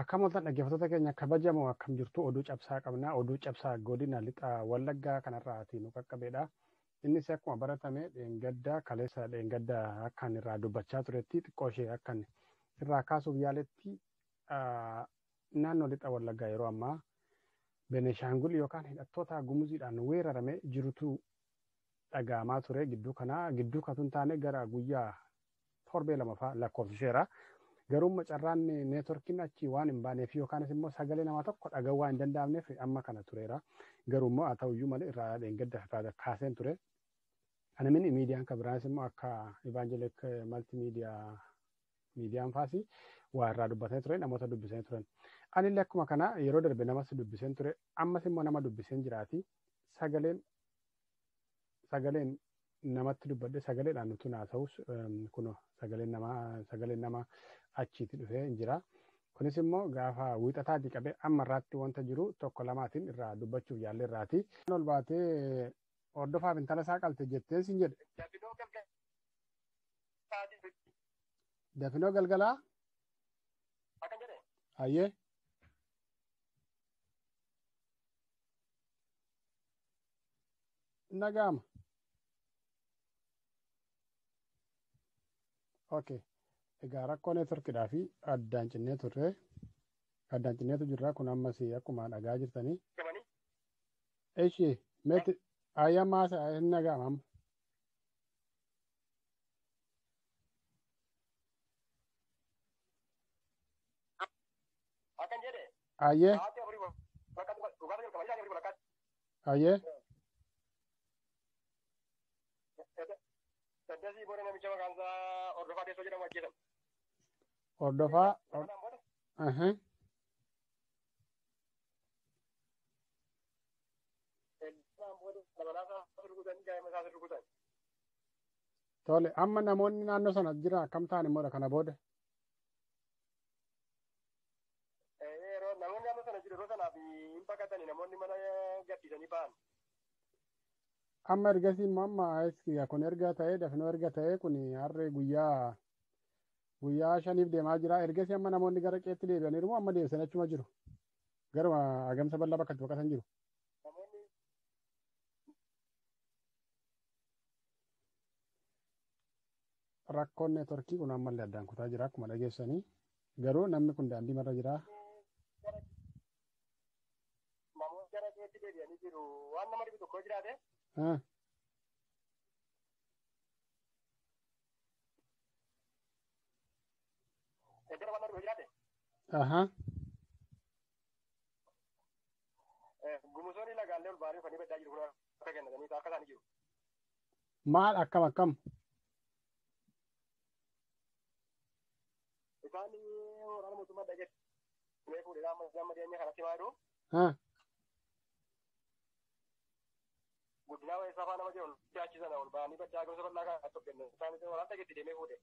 Akkam oltan dhaggeeffattoota keenya kabajamoo akkam jirtu oduu cabsaa qabna. Oduu cabsaa godina lixa Wallaggaa kanarraati nu qaqqabeedha. Innis akkuma baratame dheengaddaa kaleessa dheengaddaa akkan irraa dubbachaa turetti xiqqoo ishee akkan irraa kaasuuf yaaletti naannoo lixa Wallaggaa yeroo ammaa Beneshaangul yookaan hidhattoota gumuziidhaan weerarame jirutu dhaga'amaa ture. Gidduu kanaa gidduu katuun taane gara guyyaa torbee lama lakkoofsiseera. Garuu carraan neetworkiin achi waan hin baaneef yookaanis immoo sagalee nama tokko dhaga'uu waan hin danda'amneef amma kana tureera. Garuu immoo haa ta'uyyuu malee irraa dheengadda irraa kaaseen ture. Kana mini miidiyaan kan biraanis immoo akka Evangelik Malti Miidiyaan faasi waa irraa dubbatanii ture namoota dubbisanii turan. Anillee akkuma kana yeroo darbe namas dubbiseen ture ammas immoo nama dubbiseen jiraati. Sagaleen namatti dubbadhe sagaleedhaan nutu naa ta'us kunoo sagaleen nama achiitti dhufee hin jira. Kunis immoo gaafa wiixataatii qabee amma irraatti wanta jiru tokko lamaatiin irraa dubbachuuf yaalle irraati. Ol baatee hordofaaf intala isaa qalte jettee siin jedhe. Dafinoo galgalaa. Hayyee. Nagaama. Okay. Egaa rakkoo neetworkiidhaa fi addaan cinnee turre. Addaan cinneetu jirra kun ammas akkuma dhagaa jirtanii. Eshi meeti ayyamaa hin nagaama amma. Ayyee. Ayyee. Hordofaa. Tole amma namoonni naannoo sana jira akkam ta'an immoo kana booda. Namoonni naannoo sana jiru yeroo sanaaf hin baqatani namoonni mana gadhiisanii ba'an. Amma ergasii immoo amma kun erga ta'ee dafinoo erga ta'ee kun harree guyyaa shaniif deemaa jira. Ergasii amma namoonni gara qeetti deebi'aniiru moo amma deebisanii achuma jiru? Garuma agamsa bal'aa bakka itti baqatan jiru. Rakkoon neetworkii kun ammallee addaan kutaa jira akkuma dhageessanii. Garuu namni kun daandii marra jira. Namoonni gara qeetti deebi'anii jiru. Waan nama dhibu tokko jiraate. Gumuzoonni lagaallee ol ba'anii dhufanii baddaa jiru kun akka kennatanii akka isaanii jiru. Maal akkam akkam? Isaan waraana mootummaa dhageetti. Mee fuudhee amma dhiyeenya kanatti maa jiru? Guddinaa waa'ee safaa nama jiru achi sana ol ba'anii baddaa gosa bal'aa kan akka kennan isaan waraana dhageetti deemee fuudhe.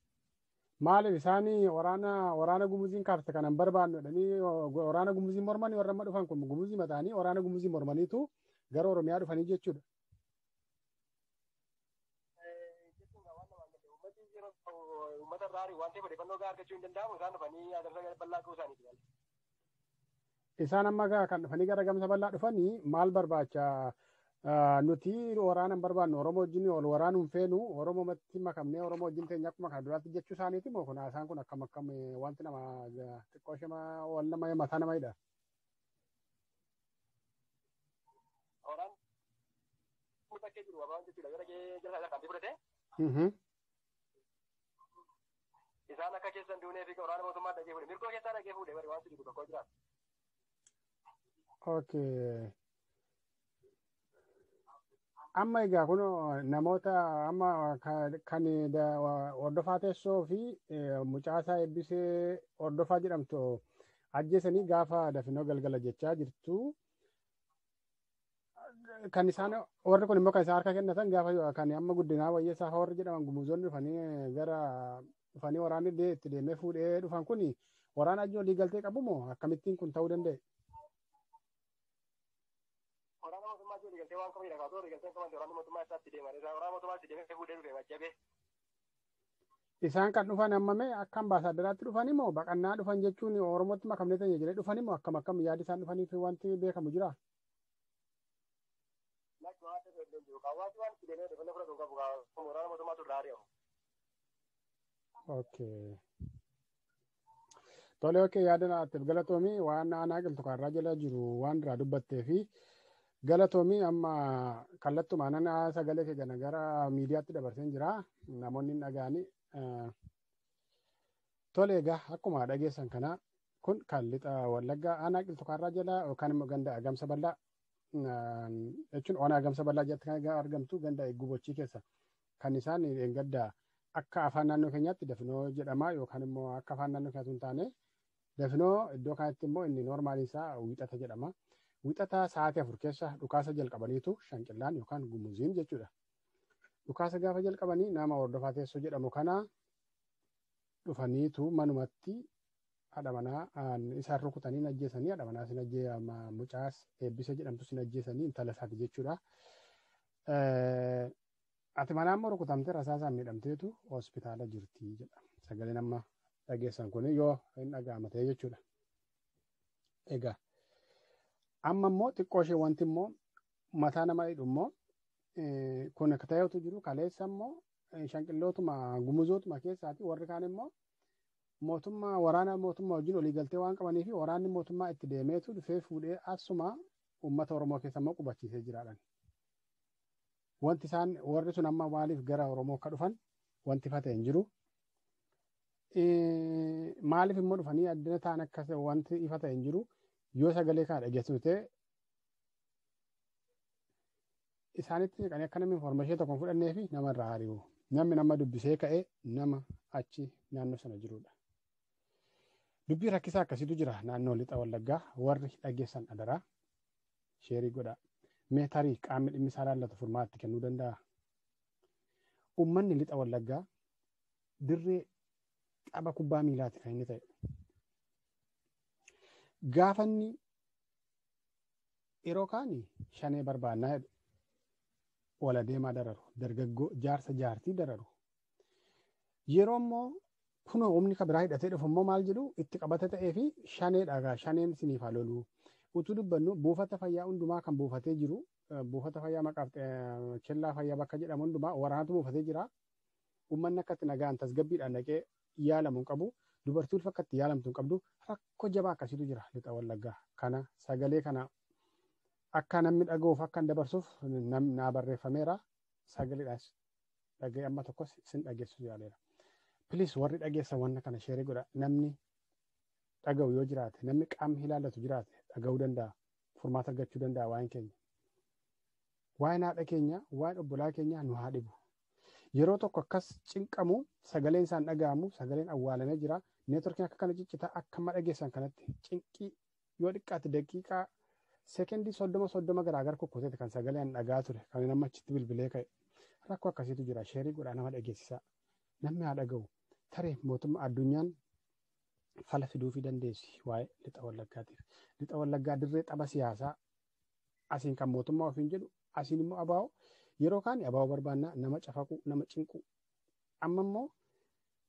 Maaliif isaanii waraana gumuziin kaafte kana hin barbaannu jedhanii waraana gumuziin mormanii warra amma dhufan kun gumuzii mataanii waraana gumuzii mormaniitu gara Oromiyaa dhufanii jechuudha. Uummata irraa waan ta'eef odeeffannoo gahaa argachuu hin danda'amu isaan dhufanii agamsa bal'aa ga'uu isaaniiti. Isaan amma kan dhufanii gara agamsa bal'aa dhufanii maal barbaacha? Nuti waraana hin barbaannu Oromoo wajjin ol waraanuu hin feenu Oromomatti makamnee Oromoo wajjin teenya akkuma kana duraatti jechuu isaaniiti moo kun isaan kun akkam akkam wanti nama xiqqoo shema wal nama mataa nama hidha. Waraanni bakkee jiru waan jechuudha yoo dhagee jala isaa kan fudhate. Isaan akka keessan duunee fi waraana mootummaa dhagee fuudhe mirgoo keessaa dhagee fuudhe bari waan jiru tokko jira. Okay. Amma egaa kun namoota amma kan hordofaa teessoo fi mucaasaa eebbisee hordofaa jedhamtu ajjeesanii gaafa dafinoo galgala jechaa jirtu. Kan isaan warri kun immoo kan isaan harka kennatan gaafa kan amma guddinaa wayyeessaa warri jedhaman gumuzoonni dhufanii gara dhufanii waraanni itti deemee fuudhee dhufan kun waraana ajji walii galtee qabu moo akkamittiin kun ta'uu danda'e? Isaan kan dhufan hammame akka ambaasaaddaraatti dhufan immoo baqannaa dhufan jechuun Oromootti makamnee ta'e jedhee dhufan immoo akkam akkam yaadi isaan dhufaniif wanti beekamu jira. Lakki waan ta'eef illee jiru. Hawaasni waan itti deemee odeeffannoo fudhatu hin qabu. Waraana mootummaatu irraa ari'amu. Okay. Tole okay yaada naatiif galatoomii waan aanaa qilxu kaarraa jala jiru waan irraa dubbattee fi galatoomii amma kallattumaan ana sagalee kee kana gara miidiyaatti dabarseen jira namoonni hin dhaga'anii. Tole egaa akkuma dhageessan kana kun kan lixa Wallaggaa aanaa qilxu kaarraa jala yookaan immoo ganda Agamsa Bal'aa jechuun ona Agamsa Bal'aa jalatti kan argamtu ganda Gubochii keessa kan isaan gadda akka afaan naannoo keenyaatti dafinoo jedhama yookaan immoo akka afaan naannoo keenyaatti hin taane dafinoo iddoo kanatti immoo inni noormaaliin isaa wixata jedhama. Wixata sa'aatii 4 keessa dhukaasa jalqabaniitu shanqillaan yookaan gumuziin jechuudha. Dhukaasa gaafa jalqabanii nama hordofaa teessoo jedhamu kana dhufaniitu manumatti haadha manaa isaan rukutanii ajjeesanii haadha manaa sin ajjee mucaas eebbisa jedhamtu sin ajjeesanii intala isaati jechuudha. Ati manaa immoo rukutamtee rasaasaan miidhamteetu hospitaala jirti jedha. Sagaleen amma dhageessan kun yoo hin dhaga'ama ta'e jechuudha. Egaa amma immoo xiqqoo ishee wanti immoo mataa nama hidhu immoo kun akka ta'etu jiru kaleessa immoo shanqillootuma gumuzootuma keessaati warri kaan immoo mootummaa waraana mootummaa wajjin walii galtee waan qabanii fi waraanni mootummaa itti deemeetu dhufee fuudhee asuma uummata Oromoo keessa immoo qubachiisee jiraadhan. Wanti isaan warri sun amma maaliif gara Oromoo akka dhufan wanti ifa ta'e hin jiru. Maaliif immoo dhufanii addana ta'an akkas wanti ifa ta'e hin jiru. Yoo sagalee kana dhageessisu ta'e isaanitti siqanii akka namni information tokko hin fudhannee fi nama irraa ari'u. Namni nama dubbisee ka'e nama achi naannoo sana jirudha. Dubbii rakkisaa akkasiitu jira naannoo lixa Wallaggaa warri dhageessan adaraa sheerii godhaa. Mee tarii qaamni dhimmi isaa laallatu furmaatti kennuu danda'a. Uummanni lixa Wallaggaa dirree tapha kubbaa miilaati kan inni ta'e. Gaafa inni yeroo kaani shanee barbaannaa jedhu wal adeemaa dararu dargaggoo jaarsa jaartii dararu. Yeroo immoo kunoo humni kan biraa hidhatee dhufu immoo maal jedhu itti qabata ta'ee fi shanee dhagaa shaneen siniif haa lolu. Utuu dubbannu buufata fayyaa hundumaa kan buufatee jiru buufata fayyaa maqaaf kellaa fayyaa bakka jedhamu hundumaa waraanatu buufatee jira. Uummanni akka itti nagaan tasgabbiidhaan dhaqee yaalamu hin qabu. Dubartii ulfa akka itti yaalamtu hin qabdu. Rakkoo jabaa akkasiitu jira lixa Wallaggaa. Kana sagalee kana akka namni dhaga'uuf akka hin dabarsuuf naa barreeffameera. Sagaleedhaas dhaga'ee amma tokkos isin dhageessisuu yaaleera. Please warri dhageessan wanna kana sheerii godha. Namni dhaga'u yoo jiraate namni qaamni ilaallatu jiraate dhaga'uu danda'a. Furmaata argachuu danda'a waa'een keenya. Waa'een haadha keenya, waa'een obbolaa keenya nu haa dhibu. Yeroo tokko akkas cinqamu sagaleen isaan dhaga'amu sagaleen awwaalamee jira. Neetworkiin akka kana ciccitaa akka amma dhageessan kanatti cinqii yoo xiqqaate daqiiqaa sekendii 30 garaagara kukkuteeti kan sagaleen dhagaa ture kan nama achitti bilbilee ka'e. Rakkoo akkasiitu jira. Sheerii godhaa nama dhageessisaa. Namni haa dhaga'u. Tarii mootummaa addunyaan fala fiduufii dandeessi waa'ee lixa Wallaggaatiif. Lixa Wallaggaa dirree tapha siyaasaa asiin kan mootummaa ofiin jedhu asiin immoo abaa'u yeroo kaan abaa'u barbaannaa nama cafaqu nama cinqu. Amma immoo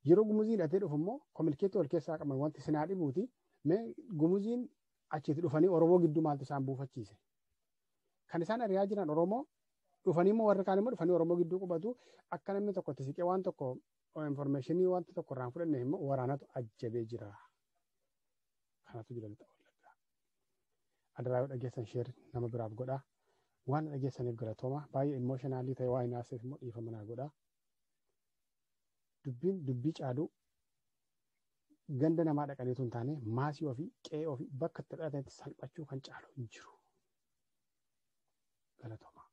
yeroo gumuzii hidhatee dhufu immoo kominikeetii wal keessaa qaban wanti sinaa dhibuuti. Mee gumuziin achitti dhufanii Oromoo gidduu maaltu isaan buufachiise? Kan isaan ari'aa jiran Oromoo dhufanii immoo warri kaan immoo dhufanii Oromoo gidduu qubatu akka namni tokko itti siqee waan tokko informationii wanta tokko irraan fudhanne immoo waraanatu ajjabee jira. Kanatu jira lixa Wallaggaa. Adaraa yoo dhageessan sheer nama biraaf godhaa. Waan dhageessaniif galatooma. Baay'ee imooshonaalii ta'e waan hinaaseef immoo dhiifama naa godhaa. Dubbiin dubbii caaluu ganda namaa dhaqaniitu hin taane maasii ofii qe'ee ofii bakka itti dhalatanitti salphachuu kan caalu hin jiru. Galatooma.